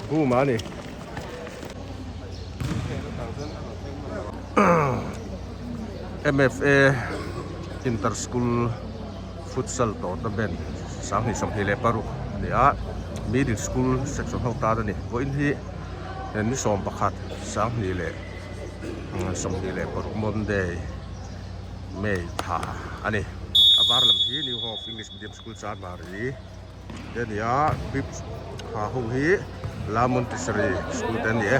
Guma a ni. MFA Inter School Futsal Tournament 2026 a ni a, Middle School section ho tan a ni. Vawiin hi ni 11 2026 Monday May thla a ni. A var lam hi New Hope English Medium School Chanmari. Te a ni a bib ha ho hi La Montessori school te a ni e.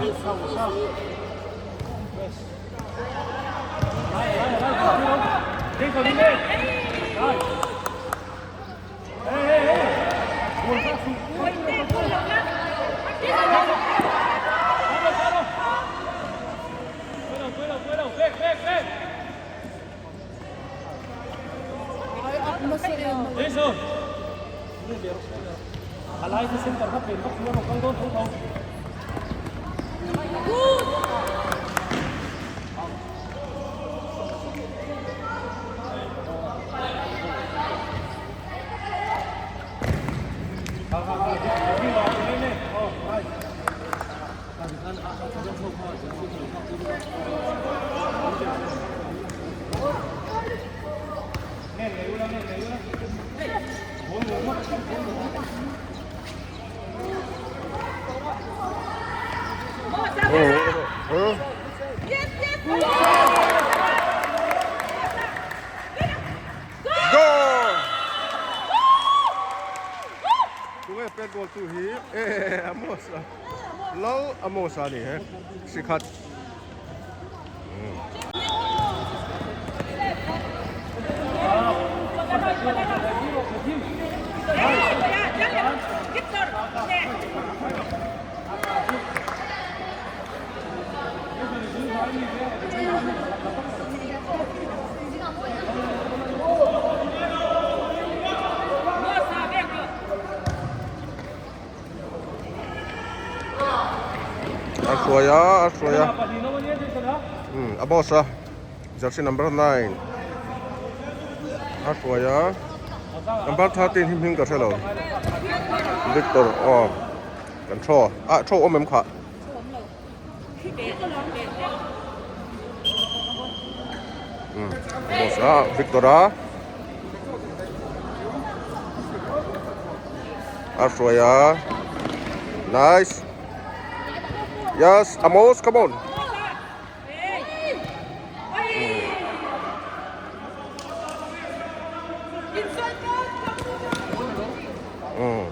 Tunge pet goal tu hi e Amos a Lal Amos a ni he sikhat. A hruai a a hruai a umm a boss a jersey number 9 a hruai a number 13 hi hming ka hre lo Victor aw kan thaw ah thaw awm em khah. Umm boss a Victor a a hruai a nice yes Amos come on. Umm.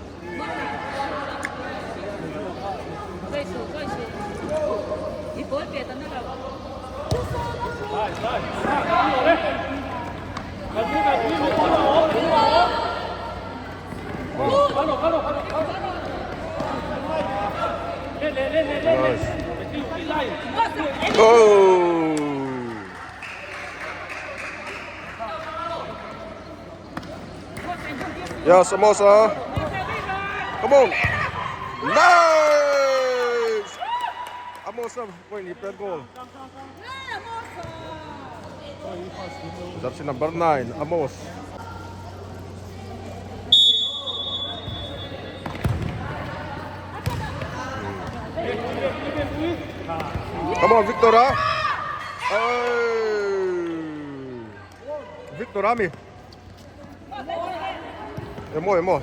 Oh! Yeah, samosa. Come on. Nice! Amosa point he played goal. Jersey number 9, Amos. Come on, Victor. Hey! Victor ami. Emaw emaw.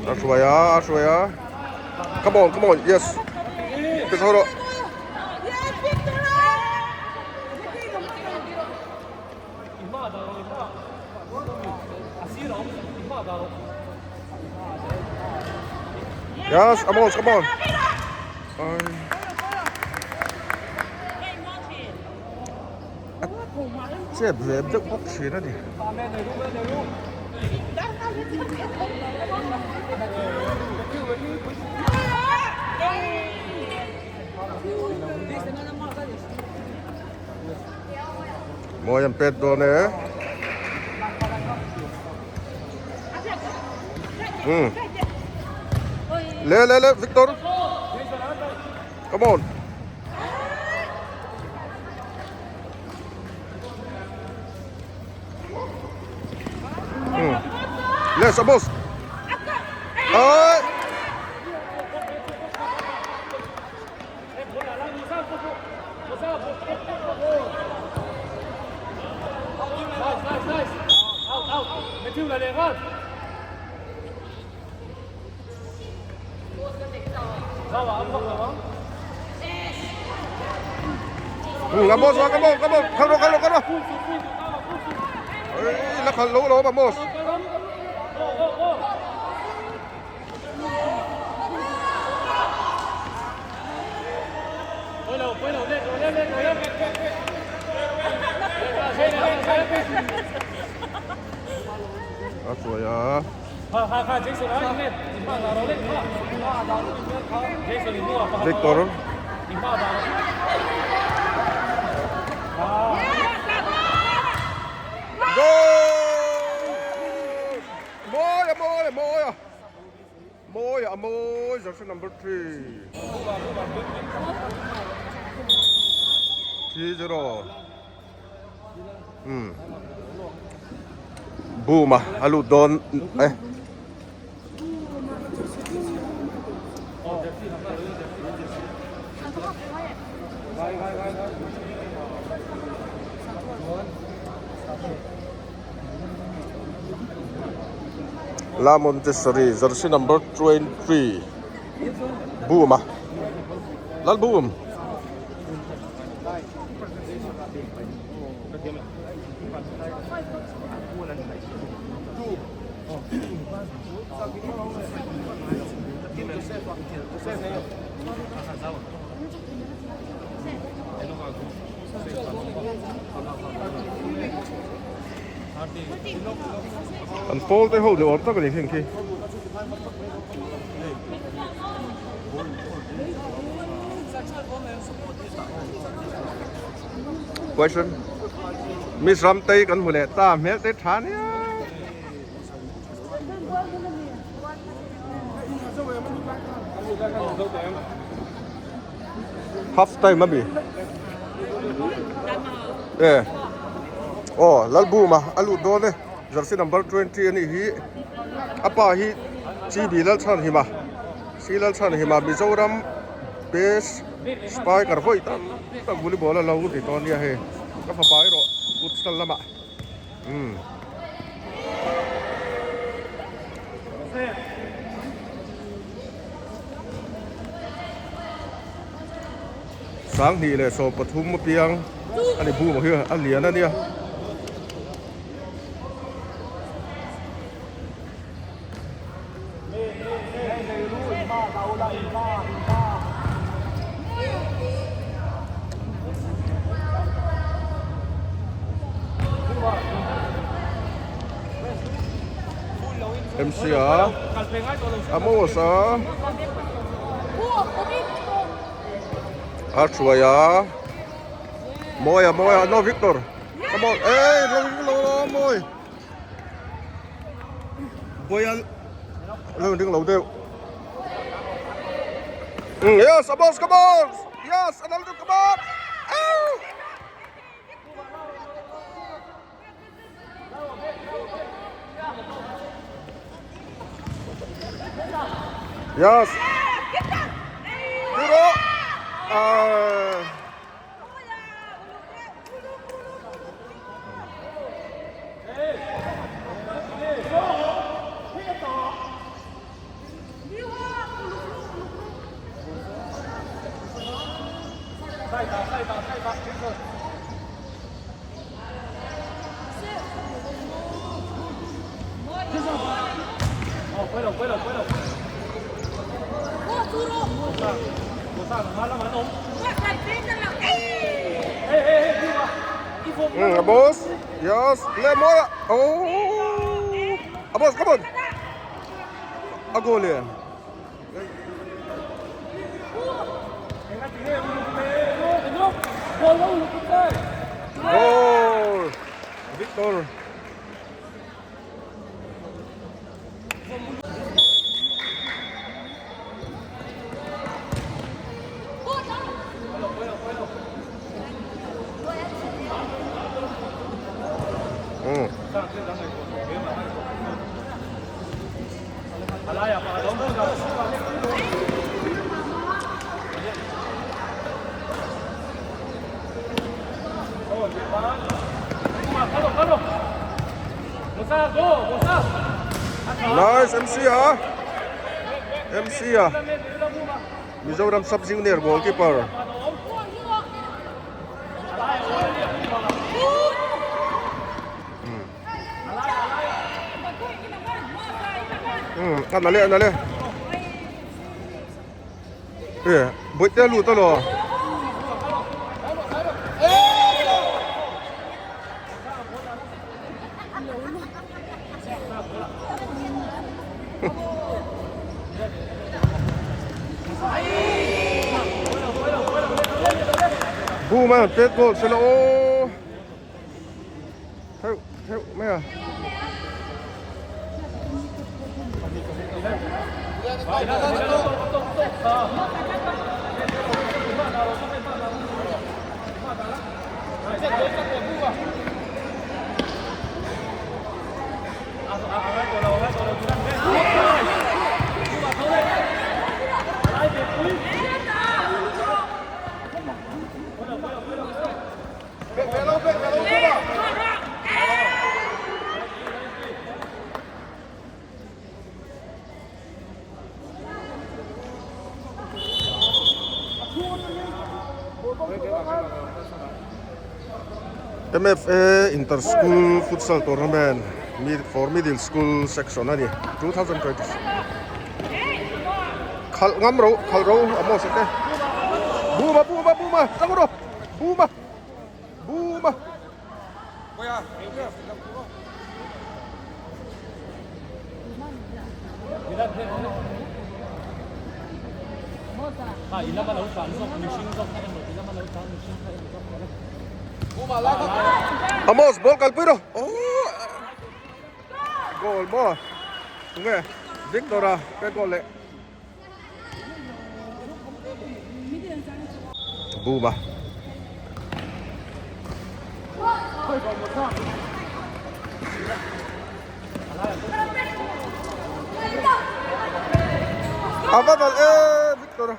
A hruai a, a hruai a. Come on, come on, yes. Pe chho rawh. Yes, Amos, come on. Chep ve deuh bawk thin a ni. Mawi an pet dawn e. Hmm. Le le le Victor. Come on. Yes, Amos. Ay! Amos, come on, come on, kal rawh, kal rawh, kal rawh. Ei, la khalh lo lo Amos. A hruai a. Victor. Goal! Mawi a mawi a mawi a mawi a mawi jersey number 3 3-0 umm boom a a lut dawn e. La Montessori jersey number 23 boom a lal boom. An pawl te ho ni awm tak a ni heng khi. Question Miss Ramtei kan hmu leh ta hmel te tha nia. Half time ami e aw Lalbuma a lut dawn e jersey number 20 anih hi a pa hi Chibi Lalchhanhima Si Lalchhanhima Mizoram best spiker vawi tam tak volleyball a lo ti tawh ania hei ka fapa erawh futsal lamah umm. Sanghnih leh 13 apiang a ni bum hi a lian a nia. MC a Amos a a hruai a mawi a mawi a no Victor come on ei lo lo lo mawi Boy a lo ding lo deuh yes Amos come on yes another come on Ow! Yes. Tiro. Abos. Yes. Le mawi a. Oh. Abos, come on. A goal e. Goal! Victor. Mm. Nice MC a MC a Mizoram sub junior goalkeeper. A na leh a na leh e bawihte a lut alaw. Boom a pet goal sela aw. Theuh theuh mai a. MFA Inter School Futsal Tournament for Middle School Section a ni 2026 khalh ngam ro khalh ro a maw sete buma buma buma tang ro buma buma Amos ball kalpui rawh oh goal maw tunge Victor a pe goal leh Buma A va dal e Victor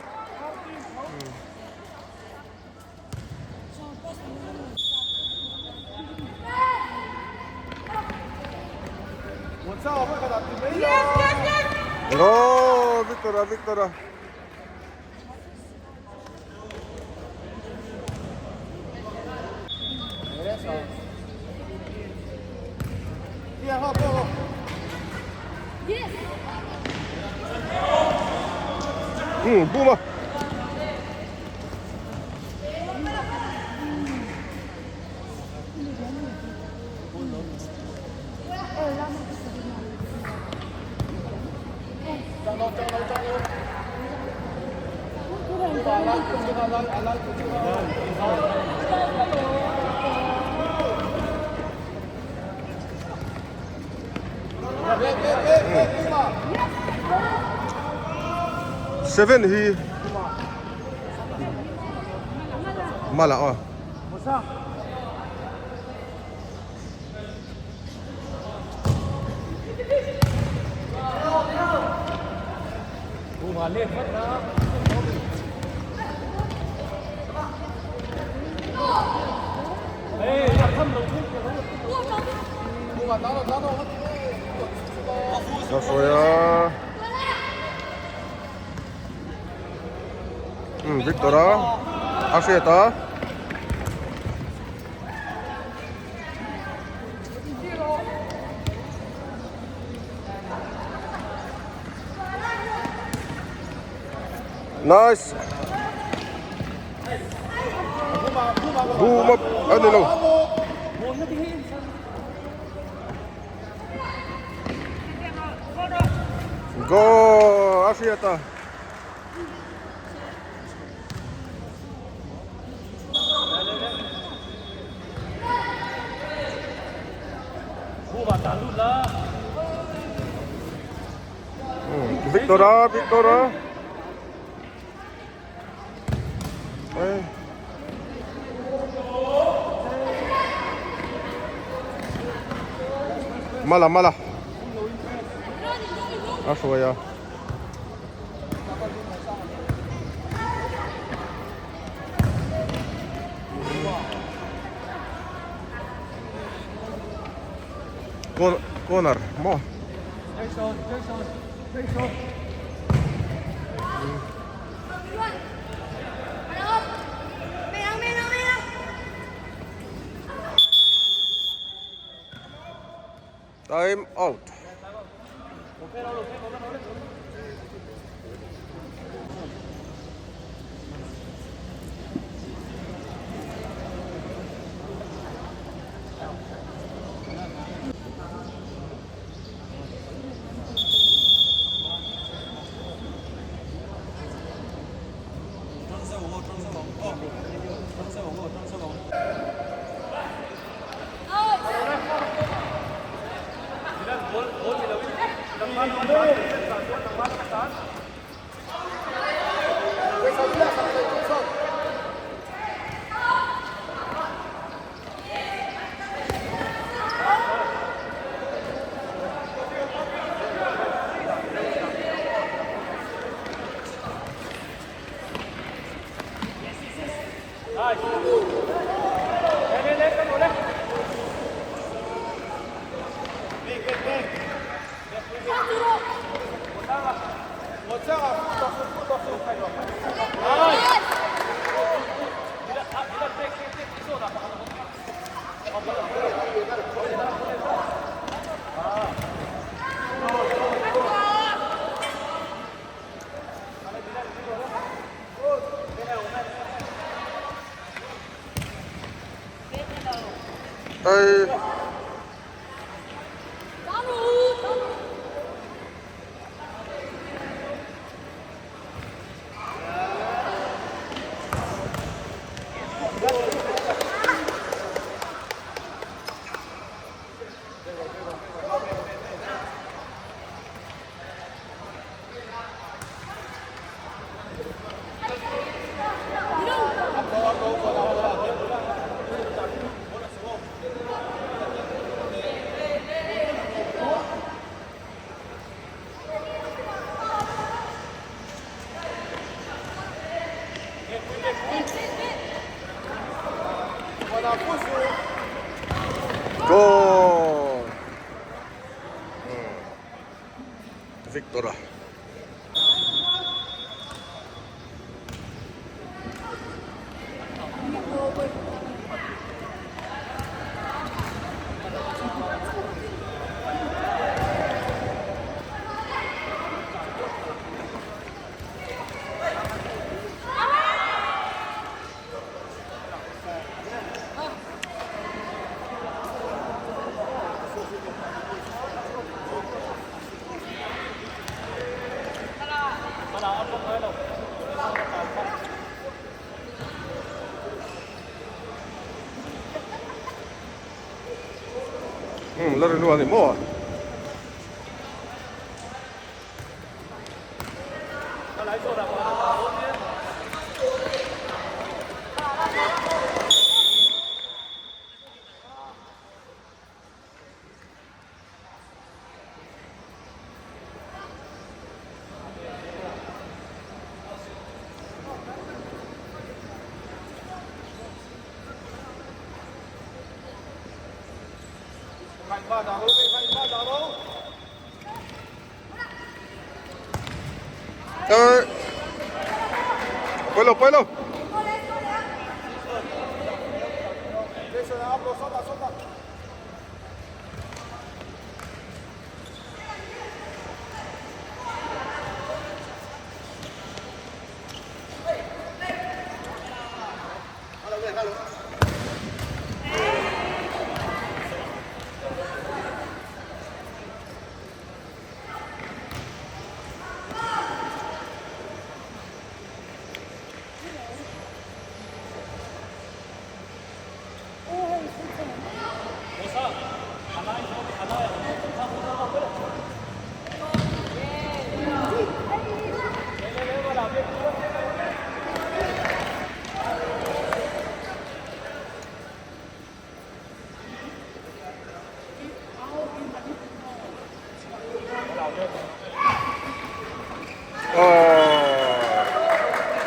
Oh, Victor, Victor. Buma. Seven hi mala aw. Safuia Victor a a hriat a. Nice. Boom up. Ano lo. Go. Afiata. Victor a Victor a Mala mala a hruai a. Goal. Corner maw? Time out. Goal! Victor-a. Umm la rinua ni maw? Pawi lo pawi lo.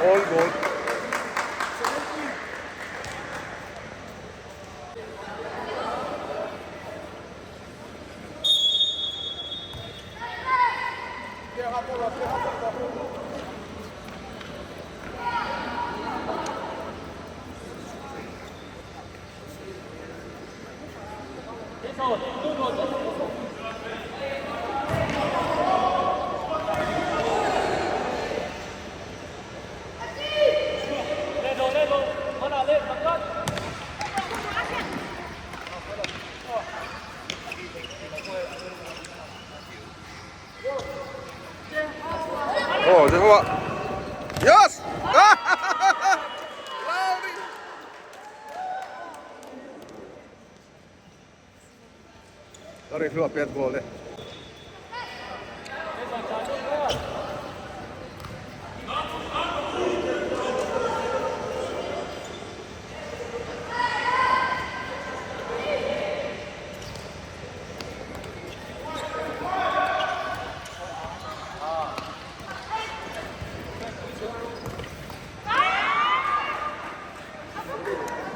All goal. Aw Jehovah Yes! Ka ri hluah pet goal e.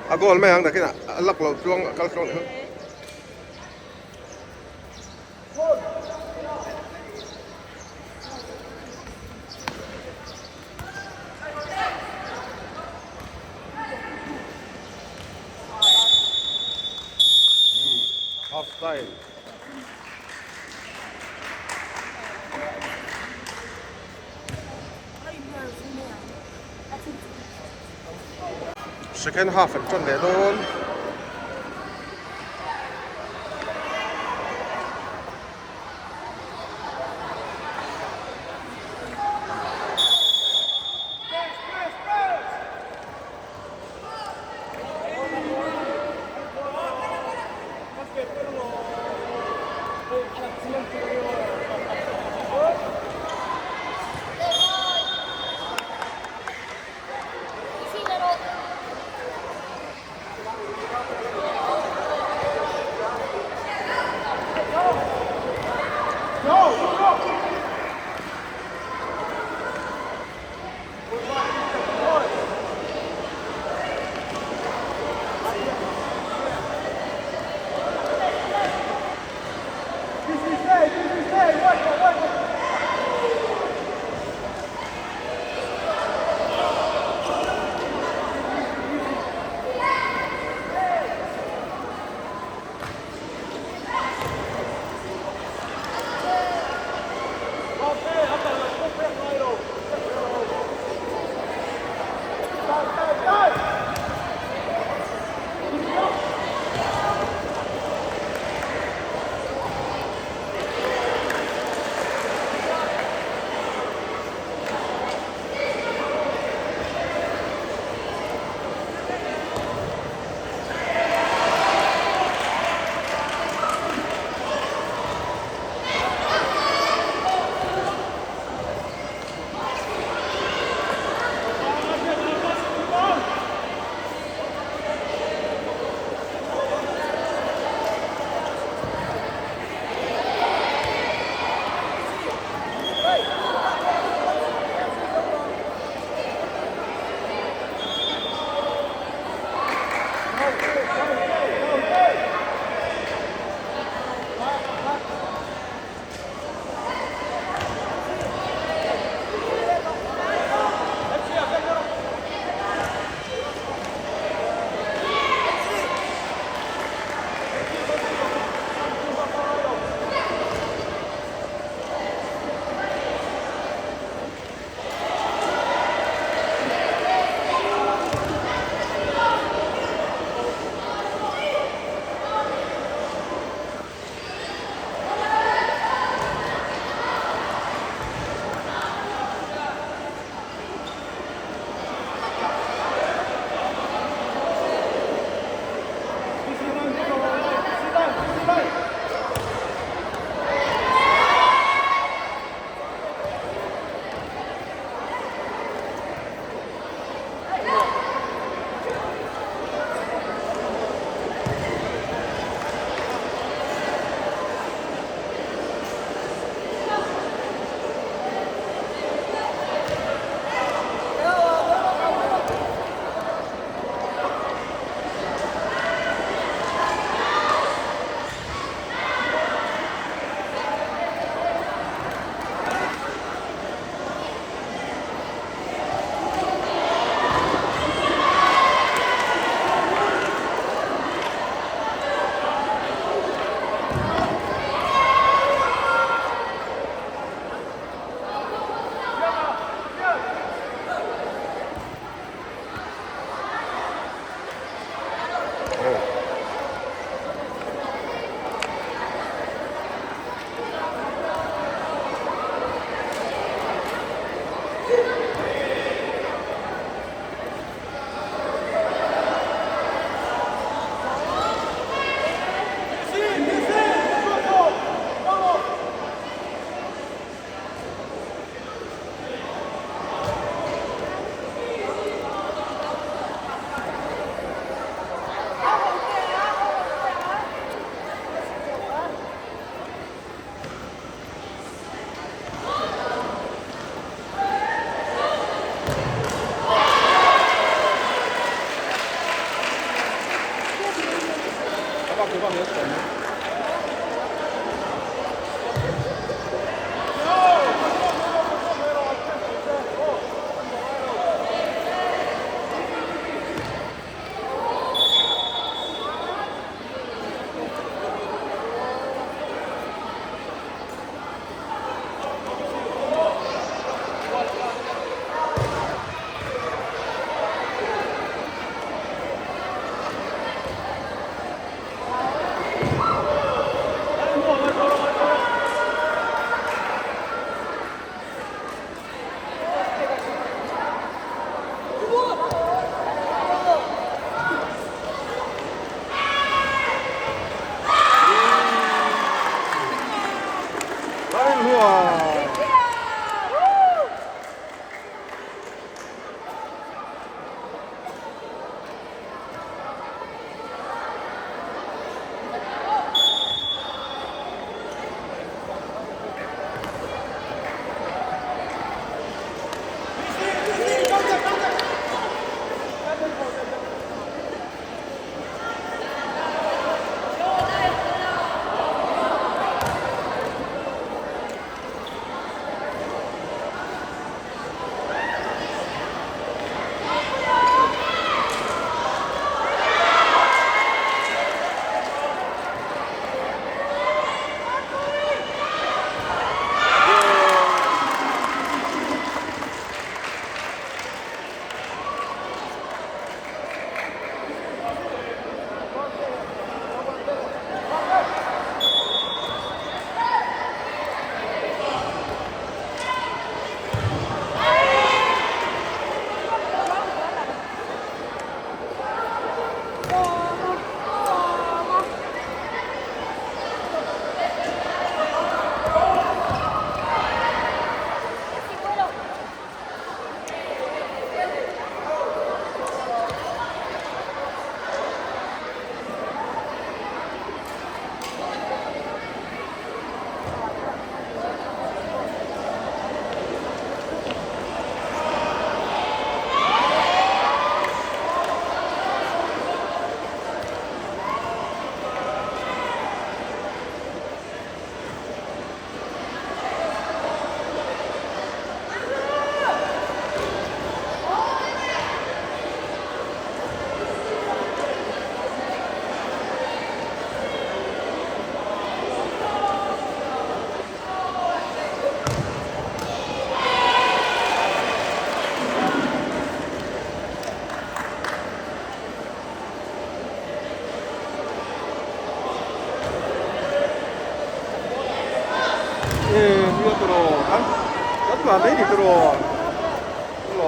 A goal mai ang takin a lak loh chuang a kal tluang leh. Half time. Second half an tan leh dawn.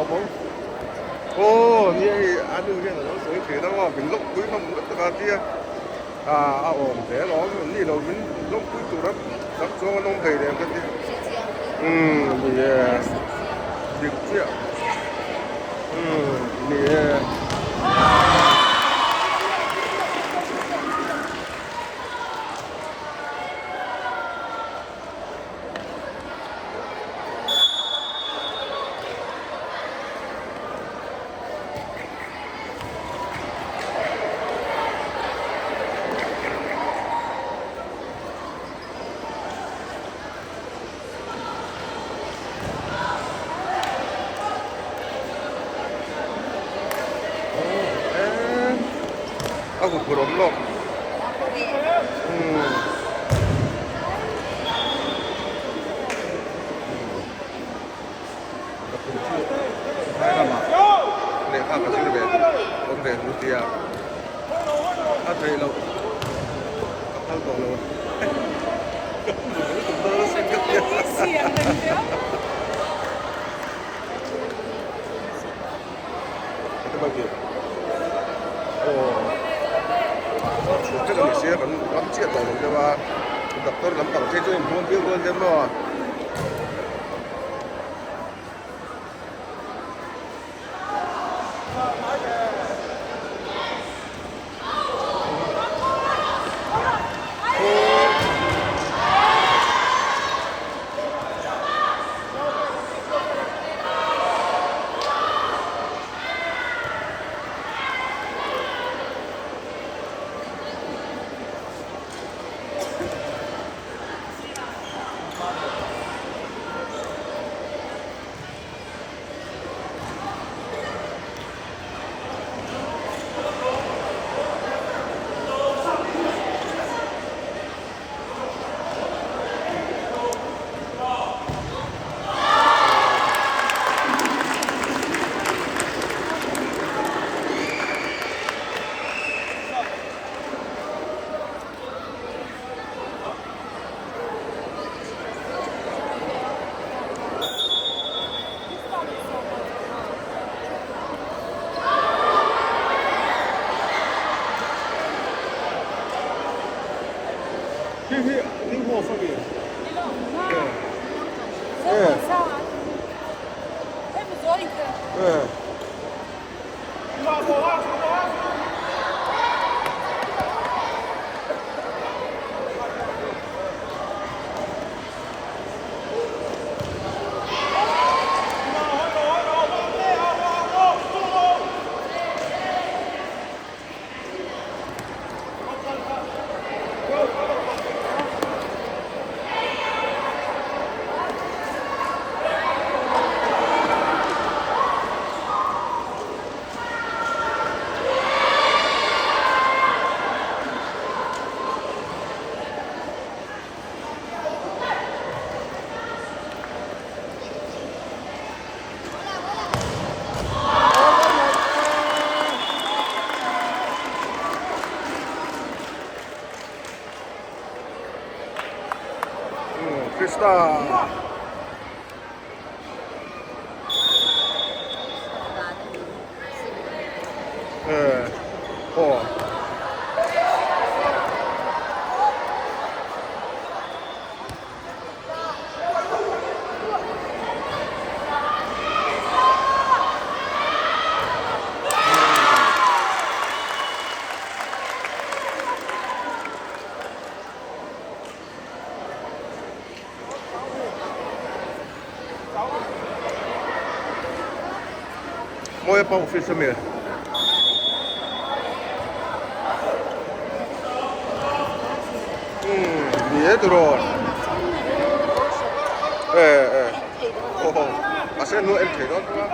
lawmawm. Aw nia hei a nu hian a lo sawi thin a maw min lawmpui hlawm lutuk a tia ah a awm hle alawm an ni lo min lawmpui tur a dang chuang an awm thei lem ka ti umm ni e dik chiah umm ni e. A huphurh awm lawk. Ka tum chu phai lamah lehkha ka zir ve duh awm ve duh tia a theih loh ka phal tawh lo ka tum dawn asin ka tia. Doctor lampang te chu inhmuam viau dawn hle maw. Hi hi New Hope a mi? Krista. Eh, aw. Mawi pa office ami. Hmm, ni e turaw. Eh eh. Oh, a sen nu en thei dawn tura.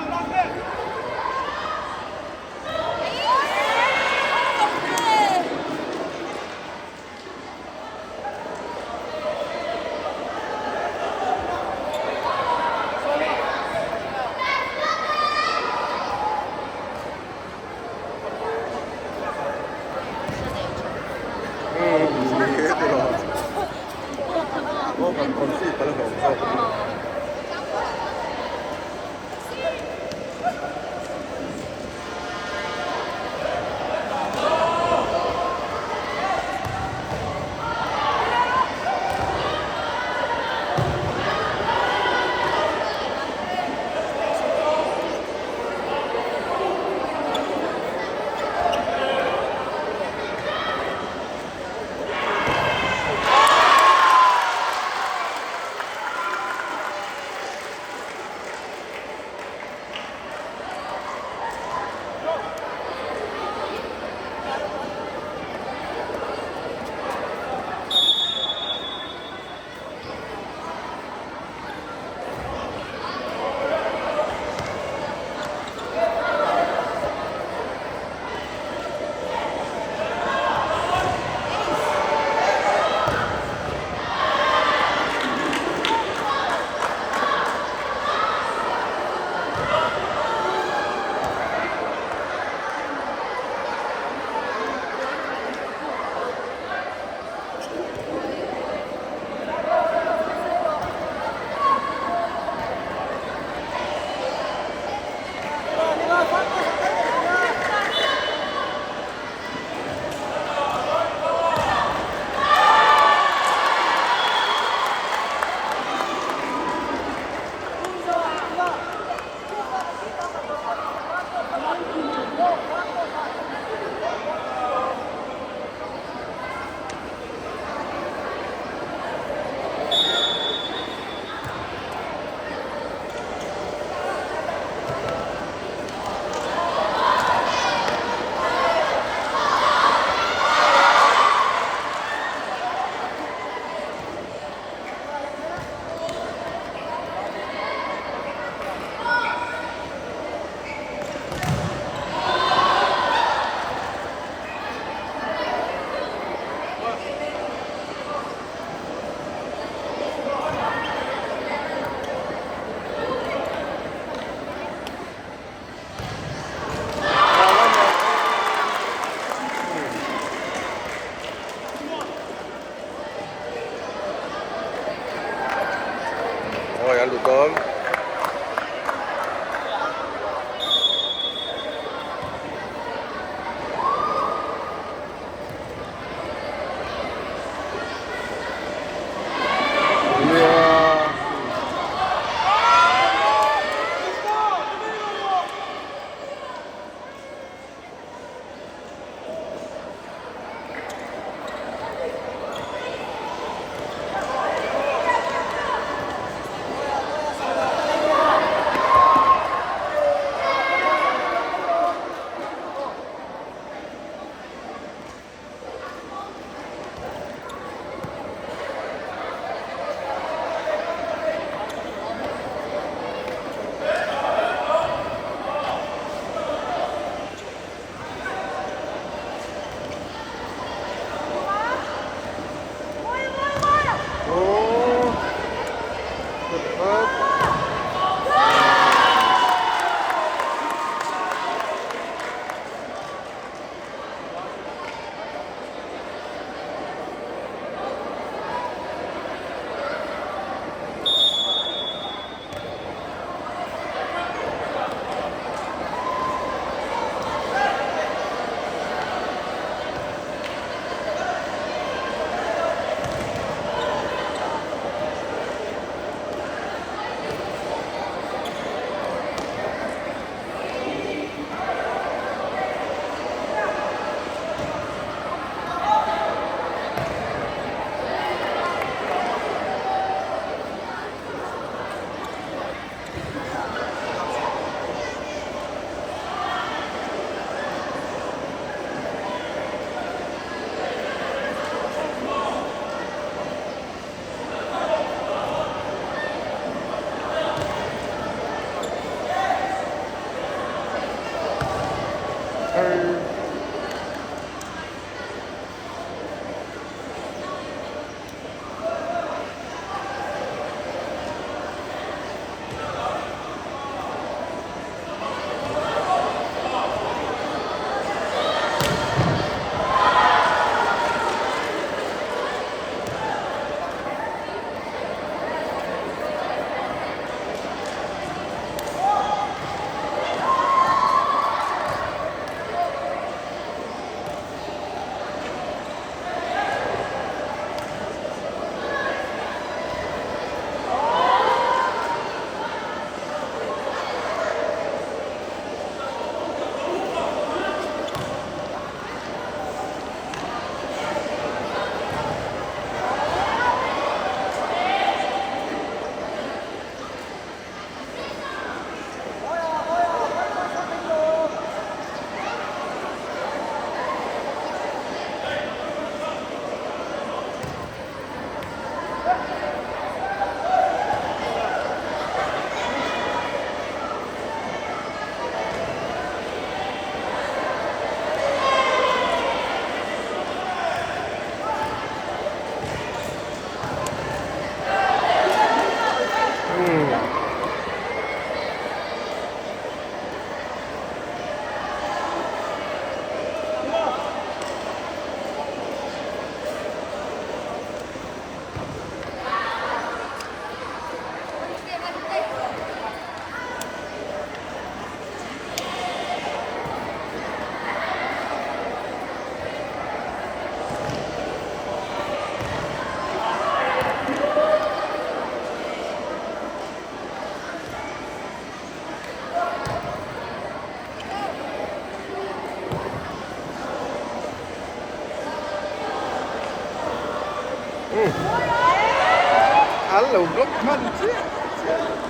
An lo block hman chiah chiah.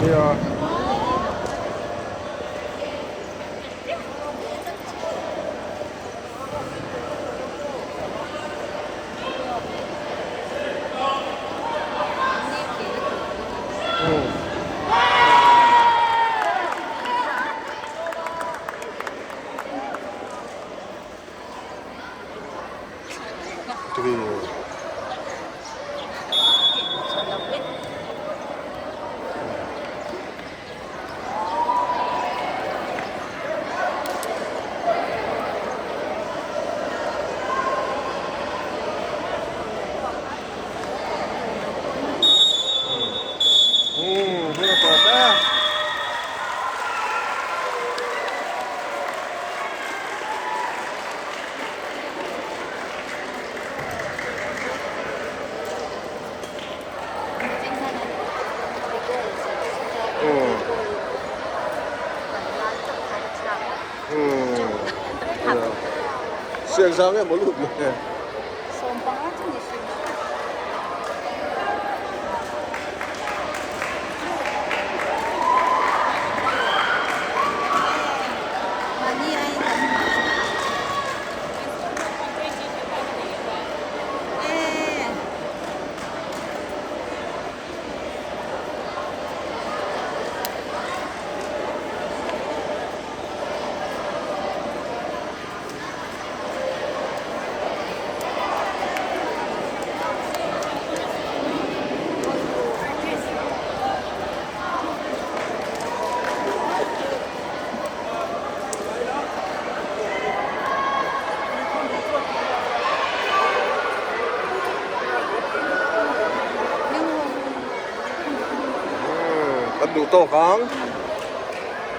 Nia. Siang zang em lut le. Kan duh tawk ang.